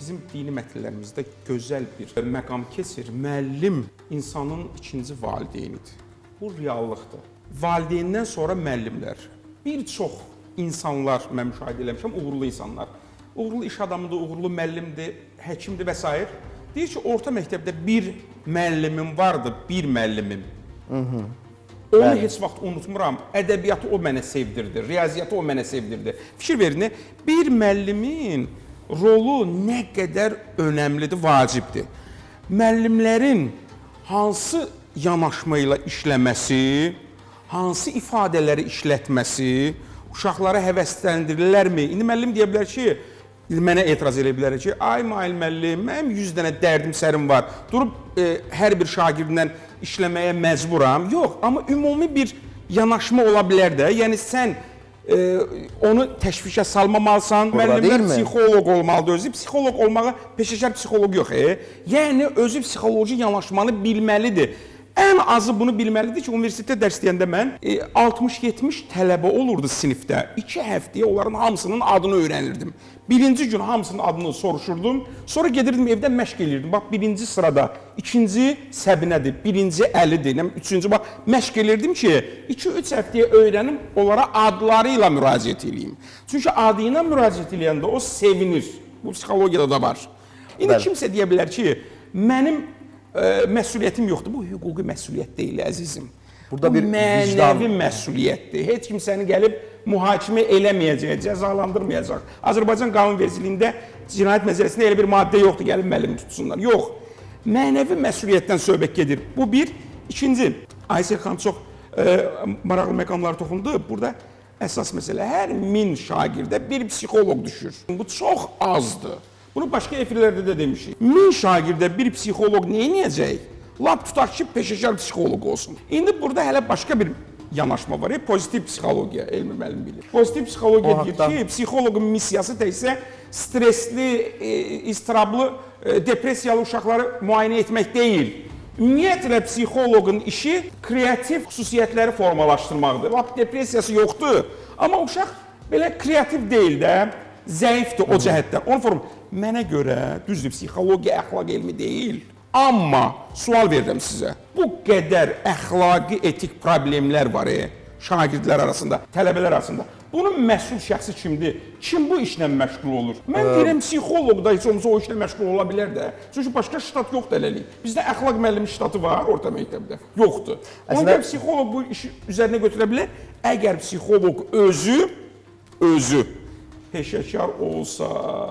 Bizim dini mətnlərimizdə gözəl bir məqam keçir. Müəllim insanın ikinci valideynidir. Bu reallıqdır. Valideyndən sonra müəllimlər. Bir çox insanlar mən müşahidə eləmişəm, uğurlu insanlar. Uğurlu iş adamıdır, uğurlu müəllimdir, həkimdir və sair. Deyir ki, orta məktəbdə bir müəllimim vardı, bir müəllimim. Onu heç vaxt unutmuram. Ədəbiyyatı o mənə sevdirdi, riyaziyyatı o mənə sevdirdi. Fikir verin, bir müəllimin rolu nə qədər önəmlidir, vacibdir. Müəllimlərin hansı yanaşma ilə işləməsi, hansı ifadələri işlətməsi uşaqlara həvəsləndirirlərmi? İndi müəllim deyə bilər ki, İndi mənə etiraz eləyə bilər ki, ay Mail müəllim, mənim 100 dənə dərdim sərim var. Durub hər bir şagirdlə işləməyə məcburam. Yox, amma ümumi bir yanaşma ola bilər də. Yəni sən onu təşvişə salmamalısan. Burada Müəllimlər deyilmi? psixoloq olmalıdır özü. Psixoloq olmağa peşəkar psixoloq yox. Yəni özü psixoloji yanaşmanı bilməlidir. Ən azı bunu bilməlidir ki, universitetdə dərs deyəndə mən 60-70 tələbə olurdu sinifdə. 2 həftəyə onların hamısının adını öyrənirdim. Birinci gün hamısının adını soruşurdum. Sonra gedirdim evdə məşq eləyirdim. Bax birinci sırada, ikinci Səbinədir, birinci Əlidir, nə bilim, üçüncü bax məşq eləyirdim ki, 2-3 həftəyə öyrənim, onlara adları ilə müraciət eləyim. Çünki adı ilə müraciət eləyəndə o sevinir. Bu psixologiyada da var. İndi kimsə deyə bilər ki, mənim məsuliyyətim yoxdur. Bu hüquqi məsuliyyət deyil, əzizim. Burada Bu bir mənəvi vicdan- məsuliyyətdir. Heç kim səni gəlib mühakimə eləməyəcək, cəzalandırmayacaq. Azərbaycan qanunvericiliyində cinayət məcəlləsində elə bir maddə yoxdur, gəlib müəllimi tutsunlar. Yox. Mənəvi məsuliyyətdən söhbət gedir. Bu bir. İkinci, Aysel xanım çox maraqlı məqamlara toxundu. Burada əsas məsələ hər 1000 şagirdə bir psixoloq düşür. Bu çox azdır. Bunu başqa efirlərdə də demişik. 1000 şagirdə bir psixoloq nə edəcək? Lap tutaq ki, peşəkar psixoloq olsun. İndi burada hələ başqa bir yanaşma var. Pozitiv psixologiya, Elmi müəllim bilir. Pozitiv psixologiya O deyir haqda- ki, psixoloqun missiyası təkcə stressli, iztirablı, depressiyalı uşaqları müayinə etmək deyil. Ümumiyyətlə psixoloqun işi kreativ xüsusiyyətləri formalaşdırmaqdır. Lap depressiyası yoxdur, amma uşaq belə kreativ deyil də, zəifdir o cəhətdən. Onu form mənə görə düzdür, psixologiya əxlaq elmi deyil. Amma sual verirəm sizə. Bu qədər əxlaqi, etik problemlər var şagirdlər arasında, tələbələr arasında. Bunun məsul şəxsi kimdir? Kim bu işlə məşğul olur? Mən deyirəm psixoloq da heç olmasa o işlə məşğul ola bilər də. Çünki başqa ştat yoxdur hələlik. Bizdə əxlaq müəllimi ştatı var orta məktəbdə. Yoxdur. Ona Əslində- görə psixoloq bu işi üzərinə götürə bilər. Əgər psixoloq özü peşəkar olsa,